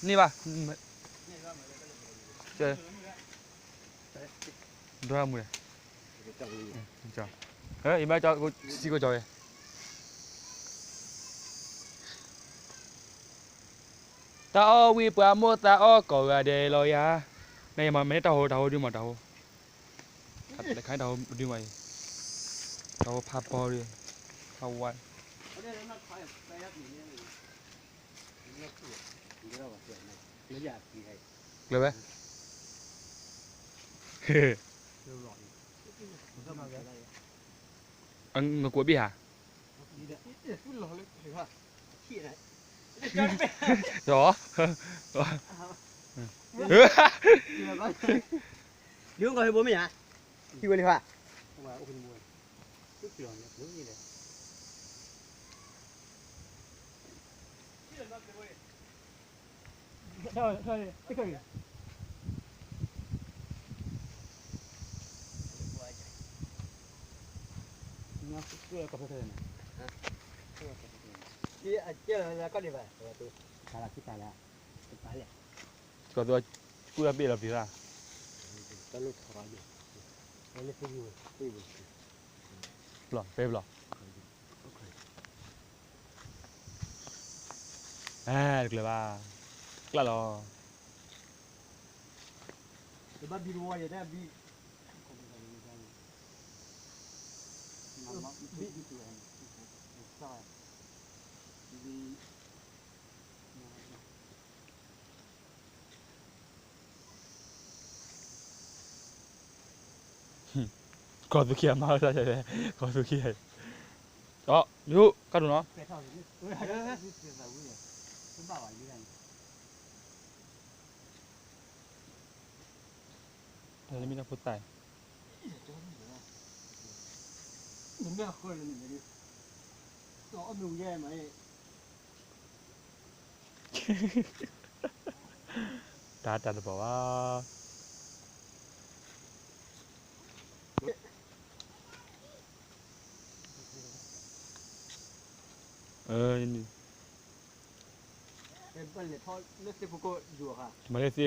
န့ၢ်ဘၣ်, ဒိၣ်မူလဲၣ်, ယမ့ၢ်ကၠီ စံကိၣ်ကၠီဝဲ, တၢ်အီၣ်ဝံၤပှၤမိၢ်သးအီၣ်ကိးဂၤဒဲးလီၤယၤ, နယမၤမ့ၢ်တၢ်ဟိ တၢ်ဟိဒုမး တၢ်ဟိ, တၢ်ဟိဒုမးအံၤ, တၢ်ဟိဖးပီၤဒီး, ဖးဝါ ကျၢၤဝဲ, နကိးဘ့ၣ်ဧါ, ဒီး, လံကီၢ်ဟဲဘိမ့ၢ်ဧါ, ထံဝဲလံဖး ကီၢ်သူ ကူၣ်တၢ်ဘ့ၣ်လီၤပျံၤရၣ်, ဘျီ, ပဲဘျီ, တကျၢၤဘၣ်, ကျၢ်လီၤ. ကီၢ်သူခံအမါဝဲဒၣ်, ကီၢ်သူခံ, အီ ယိ ကၢ်ဒိၣ်နီၤ. တၢ်လၢမ့ၢ်တၢ်ဖိသၣ်, တၢ်တၢ်တဘၣ်ဘၣ်. မၤလၢသ့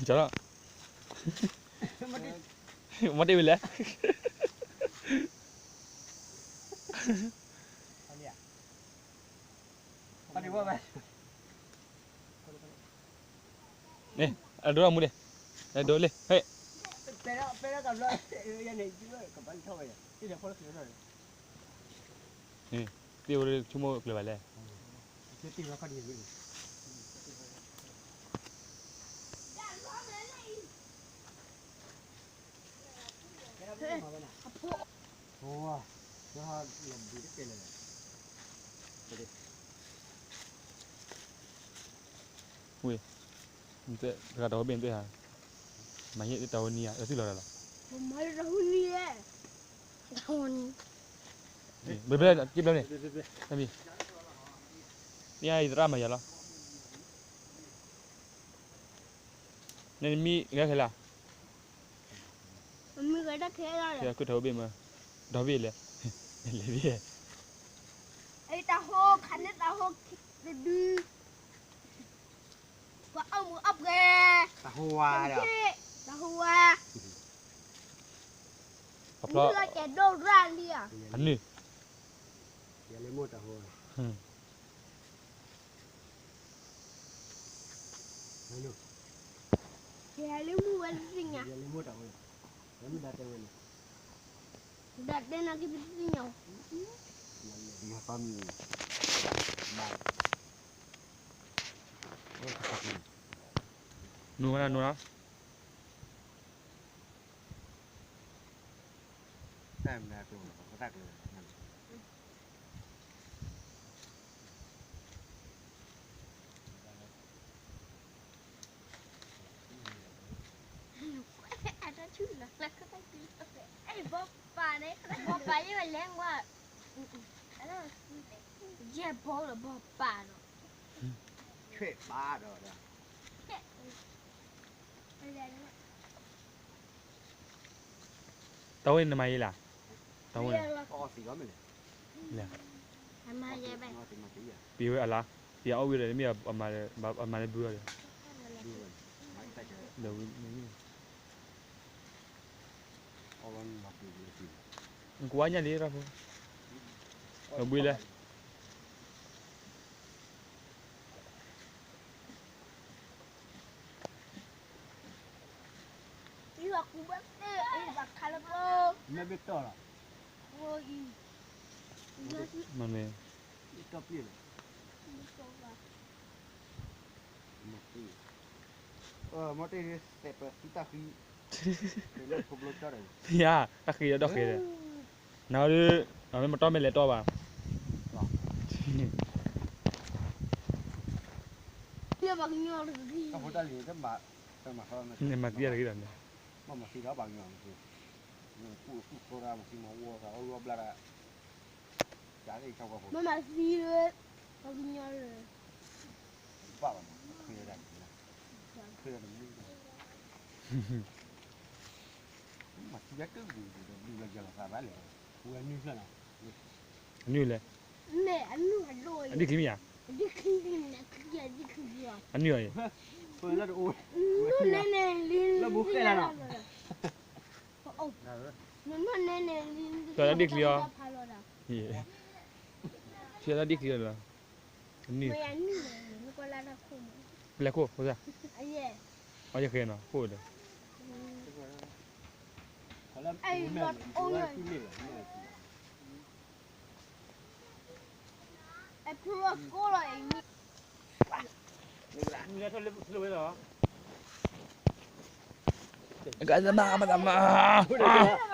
ကျၢၤဘၣ်. ကၠီလီၤ, မ့ၢ်တ့ၢ်ဝံၤလဲၣ်. န့ၣ် အဒိၣ်မူန့ၣ်, အဒိၣ်လံ, ဟဲ, န့ၣ် သ့ၣ်ဝဲဆိကမိၣ်ကျၢၤဘၣ်လဲၣ်. ဝ့ၢ်, တဂၤတၢ်ဟိဘ့ၣ်နသ့ၣ်ဧါ, မၤဟ့ၣ်တၢ်ဟိနံၤဧါ, အသုလီၤတၢ်လီၤ. မၤတၢ်ဟိနံၤဧါ, တၢ်ဟိနံၤ, ဘျဲၣ်ဘျဲၣ်, က့ဘျဲၣ်န့ၣ်, မ့ၢ်ယသရၣ်မၤယၤလီၤ. နမံၤဂဲၤခဲလၢာ်, မံၤဂဲၤတၢ်ခဲလၢာ်, ကၢ်ထီၣ်ဘ့ၣ်မး, ဒီဘ့ၣ်လဲၣ်, လဲၤဘ့ၣ်, တၢ်ဟိခါန့ၣ်တၢ်ဟိတဒု, ပှၤအီၣ်မူအီၣ်ပှဲၤ, တၢ်ဟိဝါ, တၢ်ဟိဝါ, ပဖျီ, အနုၢ်, ယၤလၢမိၢ်တၢ်ဟိဝါ, ယၤလၢမိၢ်ဝဲတသ့ၣ်ညါ, ဒၣ်တဲနာ်က့ပသ့ၣ်ညါ, နူၤဝဲဒၣ်နူၤလီၤ. ဘီပာ်န့ၣ်, ဘီပာ်ယဲဝဲလဲၤဝဲ, ယဲၢ်ဘီလၢဘီပာ်နီၤ, ဆွဲၣ်ဘၣ်ဒီး, တၢ်ဝဲနမၤယဲလၢ, တၢ်ဝဲ လဲၤ ပ့ၤဝဲအလါ, ပ့ၤအီၣ်ဝံၤဒီး မ့ၢ်အမၤလၢဘုအီၤဒီး, ဒီးဝံၤ နကွၢ်ညါလံရၢဖိ, ဒီးဘှံးလဲၣ်. မ့ၢ် ယါ တၢ်ဃံဒီးဒီၣ်ဃဲဒီး, နဒုး အမ့ၢ်မတီၢ်မ့ၢ်လဲၤတီၢ်ဘၣ်, မၤသံတဂ့ၤဒီးန့ၣ်, မၤသံလၢ ပှၤကညီလၢ နုၤလဲၣ်, အဒံၣ်ချံမ့ၢ်ဧါ, အနုၤအံၤ, ဖဲလၢဒံၣ်ချံအီၤ, ဖဲလၢဒံၣ်ချံအီၤဒီး, အနုၤ, လဲၤခိၣ်, အီယဃဲနီၤ ခိၣ်ဒီး,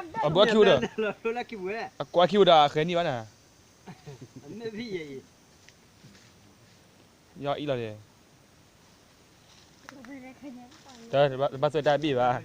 အဘၣ်ခံအိၣ်ဒီး, အကွၢ်ခံအိၣ်ဒီး အဃဲနံၣ်ဘၣ်နၤ, ယအံၤလီၤဒီး, တဘၣ်သွဲတၢ်ဘ့ၣ်ဘၣ်.